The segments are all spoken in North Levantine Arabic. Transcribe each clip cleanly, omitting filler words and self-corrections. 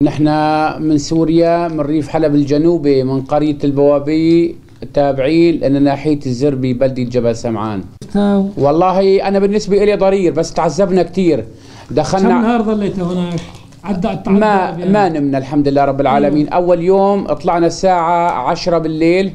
نحن من سوريا، من ريف حلب الجنوبي، من قرية البوابي، تابعين لناحية الزربي، بلدة جبل سمعان. والله أنا بالنسبة إلي ضرير، بس تعذبنا كثير. دخلنا. كم نهار ظليت هناك؟ عدى ما يعني. ما نمنا الحمد لله رب العالمين. أيوة. أول يوم طلعنا الساعة 10 بالليل.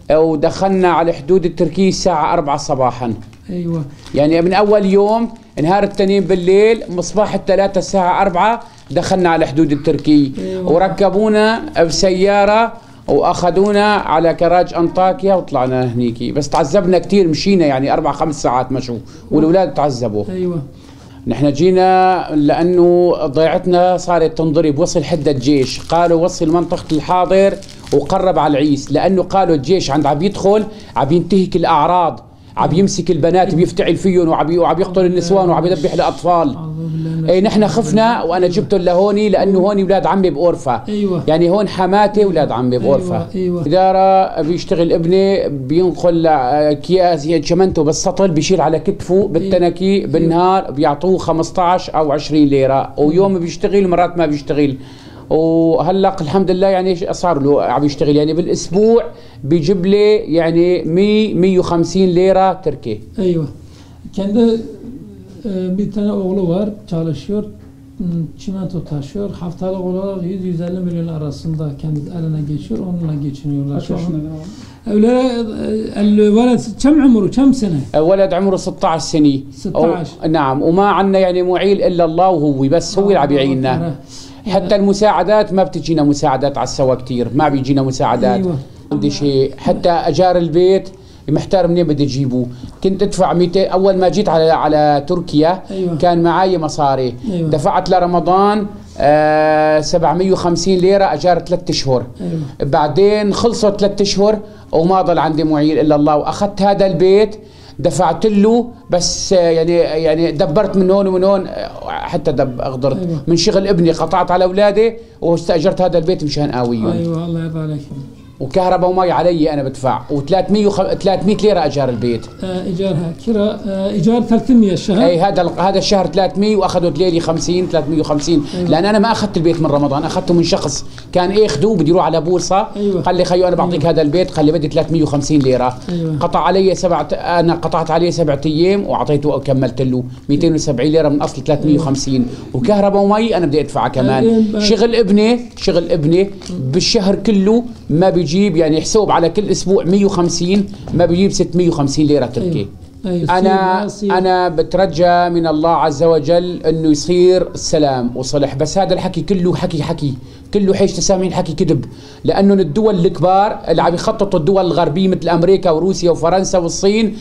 أيوة. ودخلنا على حدود التركية الساعة 4 صباحا. أيوة. يعني من أول يوم نهار التنين بالليل مصباح الثلاثة الساعة 4 دخلنا على حدود التركية. أيوة. وركبونا بسيارة واخذونا على كراج انطاكيا وطلعنا هنيكي، بس تعذبنا كثير، مشينا يعني 4-5 ساعات مشوا والاولاد تعذبوا. ايوه. نحن جينا لانه ضيعتنا صارت تنضرب، وصل حد الجيش، قالوا وصل منطقة الحاضر وقرب على العيس، لانه قالوا الجيش عند عم يدخل عم ينتهك الاعراض، عم يمسك البنات بيفتعل فيهم وعم يقتل النسوان وعم يذبح الاطفال. اي نحن خفنا، وانا جبتهم لهوني لانه هوني اولاد عمي باورفا. ايوه. يعني هون حماتي اولاد عمي باورفا. ايوه. ادارة بيشتغل ابني، بينقل اكياس شمنته بالسطل، بيشيل على كتفه بالتنكي. أيوة. بالنهار بيعطوه 15 او 20 ليرة، ويوم بيشتغل ومرات ما بيشتغل. وهلا الحمد لله يعني صار له عم يشتغل، يعني بالاسبوع بيجيب لي يعني 100 150 ليرة تركي. ايوه. Kendi bir tane oğlu var, çalışıyor, çimento taşıyor. Haftalık olarak 100-150 milyon arasında kendi eline geçiyor, onunla geçiniyorlar. Kaç yaşında? الولد كم عمره؟ كم سنة؟ الولد عمره 16 سنة. 16. نعم، وما عندنا يعني معيل إلا الله وهو بس، هو اللي عم يعيننا. حتى المساعدات ما بتجينا مساعدات على السوا كثير، ما بيجينا مساعدات. أيوة. عندي شيء، حتى اجار البيت محتار منين بدي اجيبه، كنت ادفع 200 اول ما جيت على تركيا. أيوة. كان معي مصاري. أيوة. دفعت لرمضان 750 ليرة اجار 3 اشهر. أيوة. بعدين خلصوا 3 اشهر وما ضل عندي معيل الا الله، واخذت هذا البيت دفعت له، بس يعني دبرت من هون ومن هون حتى قدرت. أيوة. من شغل ابني قطعت على اولادي واستاجرت هذا البيت مشان قاويهم. ايوه الله يرضى عليك. وكهرباء ومي علي انا بدفع، و300 ليرة اجار البيت. ايجارها كرا ايجار 300 الشهر. اي هذا الشهر 300 واخذوا ليلي 50 350. أيوة. لان انا ما اخذت البيت من رمضان، اخذته من شخص كان اخذه بدي يروح على بورصة. أيوة. قال لي خيو انا بعطيك. أيوة. هذا البيت، قال لي بدي 350 ليرة. أيوة. قطع علي انا قطعت عليه 7 ايام واعطيته وكملت له 270 ليرة من اصل 350. أيوة. وكهرباء ومي انا بدي ادفعها كمان. أيوة. شغل ابني بالشهر كله ما بيجي، يعني حسوب على كل اسبوع 150، ما بيجيب 650 ليرة تركي. أيوة. انا بترجى من الله عز وجل انه يصير السلام وصلح، بس هذا الحكي كله حكي كله حيش تسامعين، حكي كذب، لانه الدول الكبار اللي عم يخططوا الدول الغربية مثل امريكا وروسيا وفرنسا والصين،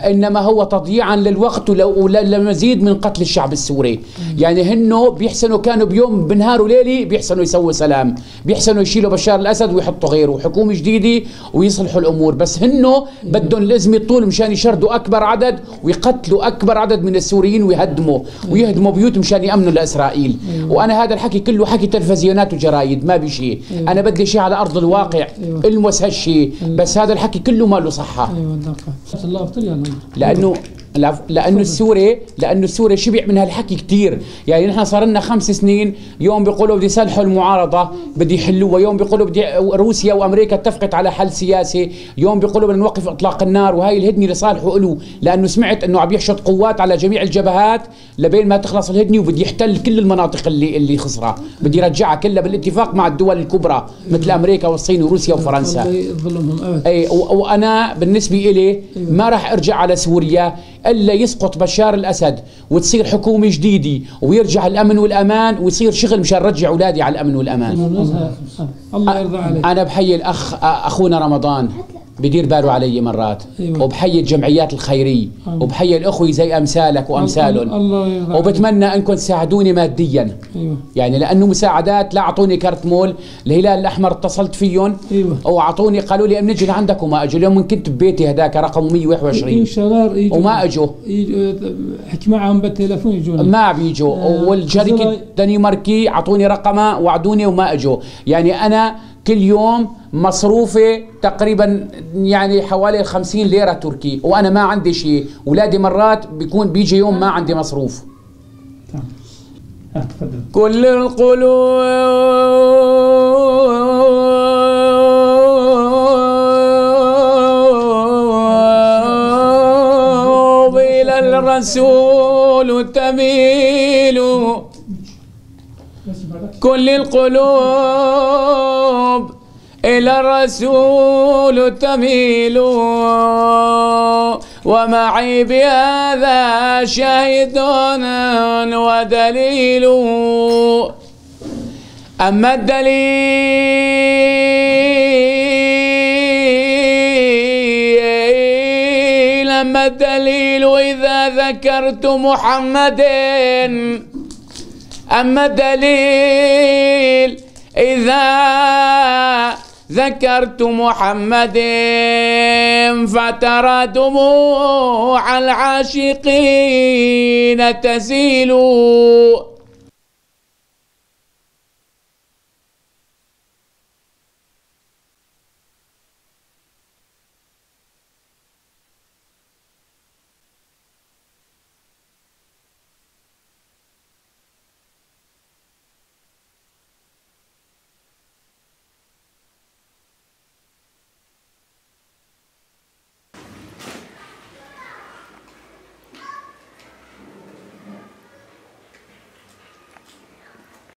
انما هو تضييعا للوقت ولمزيد من قتل الشعب السوري. يعني هنو بيحسنوا، كانوا بيوم بنهار وليلي بيحسنوا يسووا سلام، بيحسنوا يشيلوا بشار الاسد ويحطوا غيره حكومة جديدة ويصلحوا الامور، بس هنو بدهم الازمة طول مشان يشردوا اكبر عدد ويقتلوا اكبر عدد من السوريين ويهدموا ويهدموا بيوت مشان يامنوا لاسرائيل. وانا هذا الحكي كله حكي تلفزيونات وجرايد، ما بشيء. أيوة. انا بدي شيء على ارض الواقع. أيوة. المس هالشيء. أيوة. بس هذا الحكي كله ما له صحة. ايوه لانه السوري شبع من هالحكي كثير، يعني نحن صار لنا 5 سنين، يوم بيقولوا بدي يصلحوا المعارضة بدي يحلوها، يوم بيقولوا بدي روسيا وامريكا اتفقت على حل سياسي، يوم بيقولوا بدنا نوقف اطلاق النار، وهي الهدنة لصالحه له، لانه سمعت انه عم يحشد قوات على جميع الجبهات لبين ما تخلص الهدنة، وبدي يحتل كل المناطق اللي خسرها، بدي يرجعها كلها بالاتفاق مع الدول الكبرى مثل امريكا والصين وروسيا وفرنسا. اي وانا بالنسبة الي ما راح ارجع على سوريا الا يسقط بشار الاسد وتصير حكومة جديدة ويرجع الامن والامان ويصير شغل مشان رجع اولادي على الامن والامان. الله يرضى عليك. انا بحيي الاخ اخونا رمضان بدير باله علي مرات. أيوة. وبحيي الجمعيات الخيرية. أيوة. وبحيي الاخوة زي امثالك وامثالهم. الله يرضى. وبتمنى انكم تساعدوني ماديا. أيوة. يعني لانه مساعدات لا اعطوني كرت مول، الهلال الاحمر اتصلت فيهم. أيوة. واعطوني قالوا لي بنجي لعندك وما اجوا، اليوم كنت ببيتي هذاك رقم 121 وما اجوا. حكي معهم بالتليفون يجون ما بيجوا. والشركة الدنماركي اعطوني رقمها وعدوني وما اجوا، يعني انا كل يوم مصروفي تقريبا يعني حوالي 50 ليرة تركي، وانا ما عندي شيء، اولادي مرات بيكون بيجي يوم ما عندي مصروف. تفضل. كل القلوب إلى الرسول تميل، كل القلوب إلى الرسول تميل، ومعي بهذا شاهد ودليل. أما الدليل، أما الدليل إذا ذكرت محمد، أما الدليل إذا ذكرت محمد فترى دموع العاشقين تسيل.